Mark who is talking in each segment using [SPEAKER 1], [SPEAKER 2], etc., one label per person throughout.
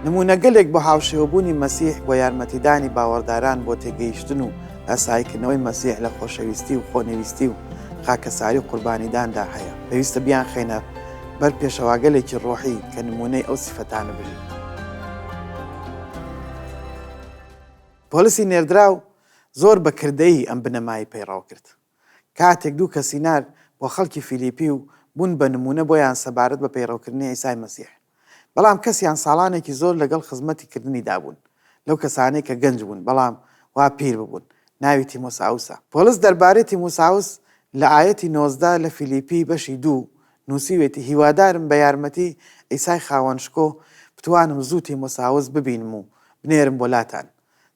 [SPEAKER 1] نموونەگەلێک بۆ هاوشێوەبوونی مەسیح بۆ یارمەتیدانی باوەڕداران بۆ تێگەیشتن و لاساییکردنەوەی مەسیح لە خۆشەویستی و خۆنەویستی و خاکەساری و قوربانیداندا هەیە. پێویستە بیانخەینە بەر پێشەواگەلێکی ڕۆحی کە نموونەی ئەو سیفەتانە بژین. پۆلسی نێردراو زۆر بە کردەیی ئەم بنەمایەی پەیڕەو کرد. کاتێک دوو کەسی نارد بۆ خەڵکی فیلیپی و بوون بە نموونە بۆیان سەبارەت بە پەیڕەوکردنی عیسای مەسیح. بەڵام کەسیان ساڵانێکی زۆر لەگەڵ خزمەتی کردنیدا بوون، لەو کەسانەی کە گەنج بوون بەڵام وا پیر ببوون، ناوی تیمۆساوسە. پۆڵس دەربارەی تیموساوس لە ئایەتی 19 لە فیلیپی بەشی دوو نووسیوێتی، هیوادارم بە یارمەتی عیسای خاوەن شکۆ بتوانم زوو تیمۆساوس ببینم و بنێرم بۆ لاتان،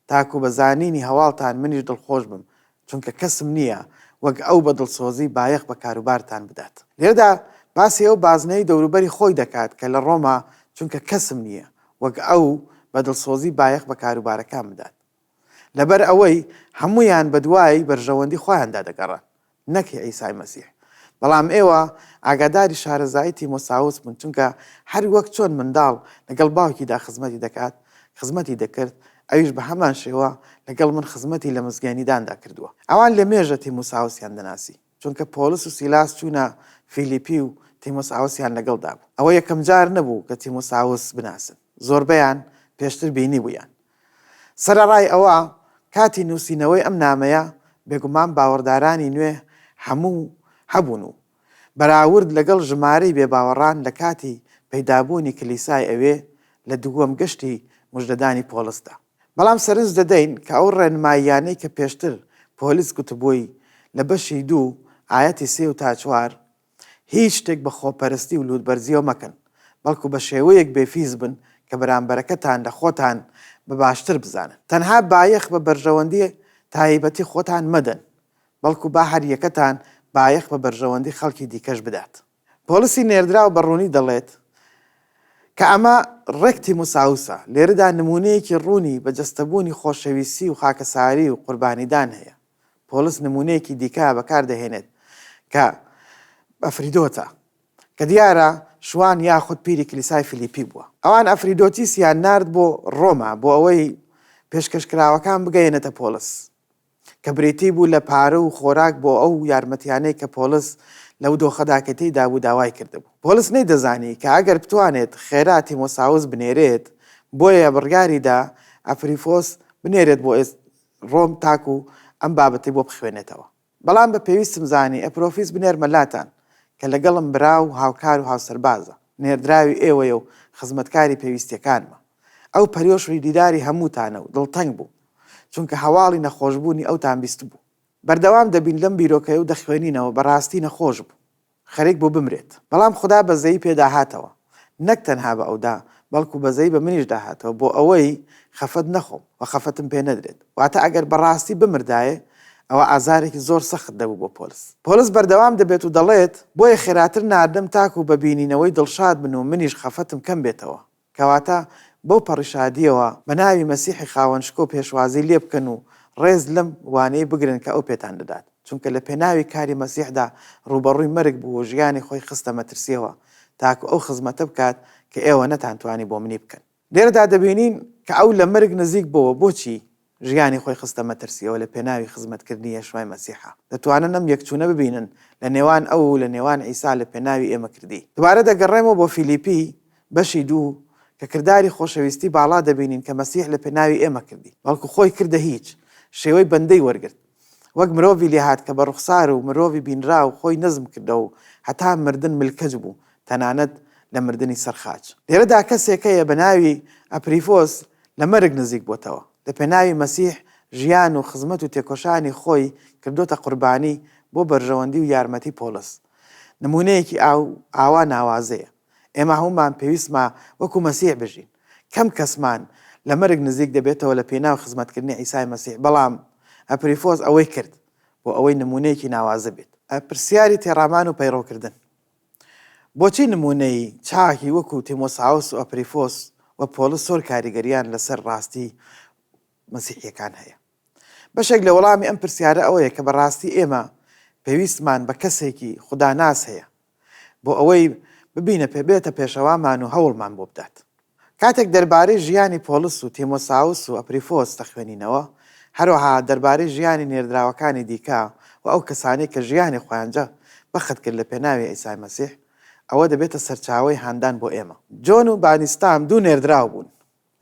[SPEAKER 1] تاکو بە زانینی هەواڵتان منیش دڵخۆش بم، چونکە کەسم نییە وەک ئەو بە دڵسۆزی بایەخ بە کاروبارتان بدات. لێرەدا باسی ئەو بازنەی دەوروبەری خۆی دەکات کە لە ڕۆما چونکە کەسم نییە وەک ئەو بە دڵسۆزی بایەخ بە کاروبارەکان بدات. لەبەر ئەوەی هەموویان بەدوای بەرژەوەندی خۆیاندا دەگەڕان نەک هی عیسای مەسیح. بەڵام ئێوە ئاگاداری شارەزایی تیمۆساوس بوون، چونکە هەر وەک چۆن منداڵ لەگەڵ باوکیدا خزمەتی دەکات، خزمەتی دەکرد، ئەویش بە هەمان شێوە لەگەڵ من خزمەتی لە مزگێنیداندا کردووە. ئەوان لەمێژە تیمۆساوسیان دەناسی، چونکە پۆڵس و سیلاس چوونە فیلیپی و تیمۆساوسیان لەگەڵدا بوو. ئەوە یەکەم جار نەبوو کە تیمۆساوس بناسن، زۆربەیان پێشتر بینیبوویان. سەرەڕای ئەوە، کاتی نووسینەوەی ئەم نامەیە، بێگومان باوەڕدارانی نوێ هەموو هەبوون و بەراورد لەگەڵ ژمارەی بێباوەڕان لە کاتی پەیدابوونی کلیسای ئەوێ لە دووەم گەشتی مژدەدانی پۆڵسدا. بەڵام سەرنج دەدەین کە ئەو ڕێنماییانەی کە پێشتر پۆلیس گوتبووی لە بەشی دوو ئایەتی سێ و تا چوار، هیچ شتێک بە خۆپەرستی و لووتبەرزییەوە مەکەن، بەڵکو بە شێوەیەک بێفیز بن کە بەرامبەرەکەتان لە خۆتان بە باشتر بزانن. تەنها بایەخ بە بەرژەوەندی تایبەتی خۆتان مەدەن، بەڵکو با هەر یەکەتان بایەخ بە بەرژەوەندی خەڵکی دیکەش بدات. پۆڵسی نێردراو بە ڕوونی دەڵێت کە ئەمە ڕێک تیموساوسە. لێرەدا نموونەیەکی ڕوونی بە جەستەبوونی خۆشەویستی و خاکەساری و قوربانیدان هەیە. پۆڵس نموونەیەکی دیکە بەکار دەهێنێت کە ئەفریدۆتە، کە دیارە شوان یاخود پیری کلیسای فیلیپی بووە. ئەوان ئەفریدۆتیسیان نارد بۆ ڕۆما بۆ ئەوەی پێشکەشکراوەکان بگەیەنێتە پۆڵس، کە بریتی بوو لە پارە و خۆراک بۆ ئەو یارمەتیانەی کە پۆڵس لەو دۆخەدا کە تێیدا بوو داوای کردبوو. پۆڵس نەیدەزانی کە ئەگەر بتوانێت خێرا تیمۆساوس بنێرێت، بۆیە بڕیاری دا ئەفریفۆس بنێرێت بۆ ڕۆم تاکو ئەم بابەتەی بۆ بخوێنێتەوە. بەڵام بە پێویستم زانی ئەپرۆفیس بنێرمە لاتان کە لەگەڵم برا و هاوکار و هاوسەربازە، نێردراوی ئێوەیە و خزمەتکاری پێویستییەکانمە. ئەو پەرۆشی دیداری هەمووتانە و دڵتەنگ بوو، چونکە هەواڵی نەخۆشبوونی ئەوتان بیستبوو. بەردەوام دەبین لەم بیرۆکەیە و دەخوێنینەوە بەڕاستی نەخۆش بوو. خەریک بوو بمرێت. بەڵام خودا بەزەیی پێدا هاتەوە، نەک تەنها بە ئەودا، بەڵکو بەزەیی بە منیشدا هاتەوە، بۆ ئەوەی خەفەت نەخۆم و خەفەتم پێ نەدرێت. واتە ئەگەر بەڕاستی بمردایە، ئەوا ئازارێکی زۆر سەخت دەبوو بۆ پۆلس. پۆلس بەردەوام دەبێت و دەڵێت، بۆیە خێراتر ناردم تاکو بە بینینەوەی دڵشاد بن و منیش خەفەتم کەم بێتەوە. کەواتە بەو پەڕی شادییەوە بە ناوی مەسیحی خاوەن شکۆ پێشوازی لێ بکەن و ڕێز لەم وانەی بگرن کە ئەو پێتان دەدات، چونکە لە پێناوی کاری مەسیحدا ڕووبەڕووی مەرگ بوو و ژیانی خۆی خستە مەترسییەوە تاکو ئەو خزمەتە بکات کە ئێوە نەتانتوانی بۆ منی بکەن. لێرەدا دەبینین کە ئەو لە مەرگ نزیک بۆوە، بۆچی؟ ژیانی خۆی خستە مەترسییەوە لە پێناوی خزمەتکردنی یەشوای مەسیحا. دەتوانن ئەم یەکچوونە ببینن لە نێوان ئەو و لە نێوان عیسا لە پێناوی ئێمە کردی. دوبارە دەگەڕێمەوە بۆ فیلیپی بەشی دوو کە کرداری خۆشەویستی باڵا دەبینین کە مەسیح لە پێناوی ئێمە کردی. بەڵکو خۆی کردە هیچ، شێوەی بەندەی وەرگرت. وەک مرۆڤی لێهات کە بە ڕوخسار و مرۆڤی بینراو خۆی نزم کردەوە و هەتا مردن ملکەچ بوو، تەنانەت لە مردنی سەر خاچ. لێرەدا کەسێک هەیە بە ناوی ئەپریفۆس لە مەرگ نزیک بۆتەوە، لە پێناوی مەسیح ژیان و خزمەت و تێکۆشانی خۆی کردۆتە قوربانی بۆ بەرژەوەندی و یارمەتی پۆڵس. نموونەیەکی ئاو ئاوا ناوازەیە. ئێمە هەموومان پێویستمە وەکو مەسیح بژین. کەم کەسمان لە مەرگ نزیک دەبێتەوە لە پێناو خزمەتکردنی عیسای مەسیح، بەڵام ئەپریفۆس ئەوەی کرد بۆ ئەوەی نموونەیەکی ناوازە بێت. پرسیاری تێڕامان و پەیڕەوکردن. بۆچی نموونەی چاکی وەکو تیمۆساوس و ئەپریفۆس و پۆڵس زۆر کاریگەرییان لەسەر ڕاستی مەسیحییەکان هەیە؟ بەشێک لە وەڵامی ئەم پرسیارە ئەوەیە کە بەڕاستی ئێمە پێویستمان بە کەسێکی خوداناس هەیە بۆ ئەوەی ببینە پێ بێتە پێشەوامان و هەوڵمان بۆ بدات. کاتێک دەربارەی ژیانی پۆڵس و تیمۆساوس و ئەپریفۆس دەخوێنینەوە، هەروەها دەربارەی ژیانی نێردراوەکانی دیکە و ئەو کەسانەی کە ژیانی خۆیان جە بەخت کرد لە پێناوی عیسای مەسیح، ئەوە دەبێتە سەرچاوەی هاندان بۆ ئێمە. جۆن و بانیستام دوو نێردراو بوون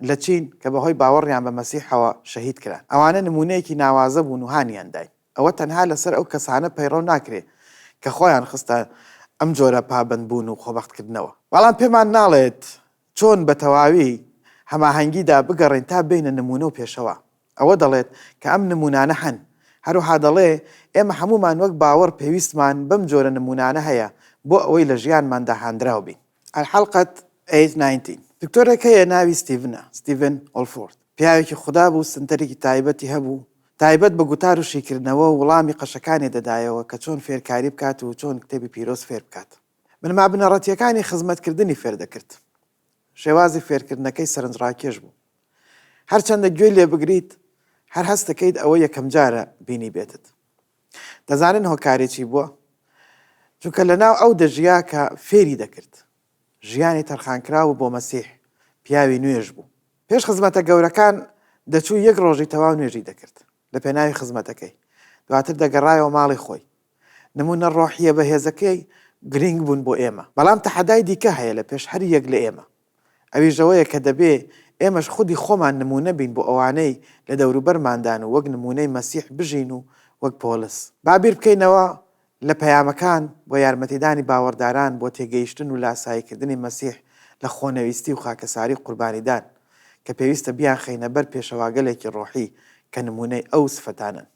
[SPEAKER 1] لە چین کە بەهۆی باوەڕیان بە مەسیحەوە شەهید کران. ئەوانە نموونەیەکی ناوازە بوون و هانیان داین. ئەوە تەنها لەسەر ئەو کەسانە پەیڕەو ناکرێ کە خۆیان خستە ئەم جۆرە پابەندبوون و خۆبەختکردنەوە. بەڵام پێمان ناڵێت چۆن بە تەواوی هەماهەنگیدا بگەڕێین تا بێینە نموونە و پێشەوا. ئەوە دەڵێت کە ئەم نموونانە هەن. هەروەها دەڵێ ئێمە هەموومان وەک باوەڕ پێویستمان بەم جۆرە نموونانە هەیە بۆ ئەوەی لە ژیانماندا هاندراو بین. الحلقە 8-19. دکتۆرێک هەیە ناوی ستیڤنە، ستیڤن ئۆلفۆرد. پیاوێکی خودا بوو، سنتەرێکی تایبەتی هەبوو، تایبەت بە گوتار و شیکردنەوە و وڵامی قەشەکانی دەدایەوە کە چۆن فێرکاری بکات و چۆن کتێبی پیرۆز فێر بکات. بنەما بنەڕەتییەکانی خزمەتکردنی فێر دەکرد. شێوازی فێرکردنەکەی سەرنجڕاکێش بوو. هەرچەندە گوێی لێ بگریت، هەر هەست دەکەیت ئەوە یەکەمجارە بینیبێتت. دەزانن هۆکاری چی بووە؟ چونکە لەناو ئەو دەژیا کە فێری دەکرد. ژیانی تەرخانکراو بوو بۆ مەسیح، پیاوی نوێژ بوو. پێش خزمەتە گەورەکان دەچوو یەک ڕۆژی تەواو نوێژی دەکرد لە پێناوی خزمەتەکەی، دواتر دەگەڕایەوە ماڵی خۆی. نموونە ڕۆحییە بەهێزەکەی گرینگ بوون بۆ ئێمە. بەڵام تەحەدای دیکە هەیە لە پێش هەر یەک لە ئێمە، ئەویش ئەوەیە کە دەبێ ئێمەش خودی خۆمان نموونە بین بۆ ئەوانەی لە دەوروبەرماندان و وەک نموونەی مەسیح بژین و وەک پۆلس. با بیر بکەینەوە لە پەیامەکان بۆ یارمەتیدانی باوەڕداران بۆ تێگەیشتن و لاساییکردنی مەسیح لە خۆنەویستی و خاکەساری و قوربانیدان، کە پێویستە بیانخەینە بەر پێشەواگەلێکی ڕۆحی کە نموونەی ئەو سفەتانەن.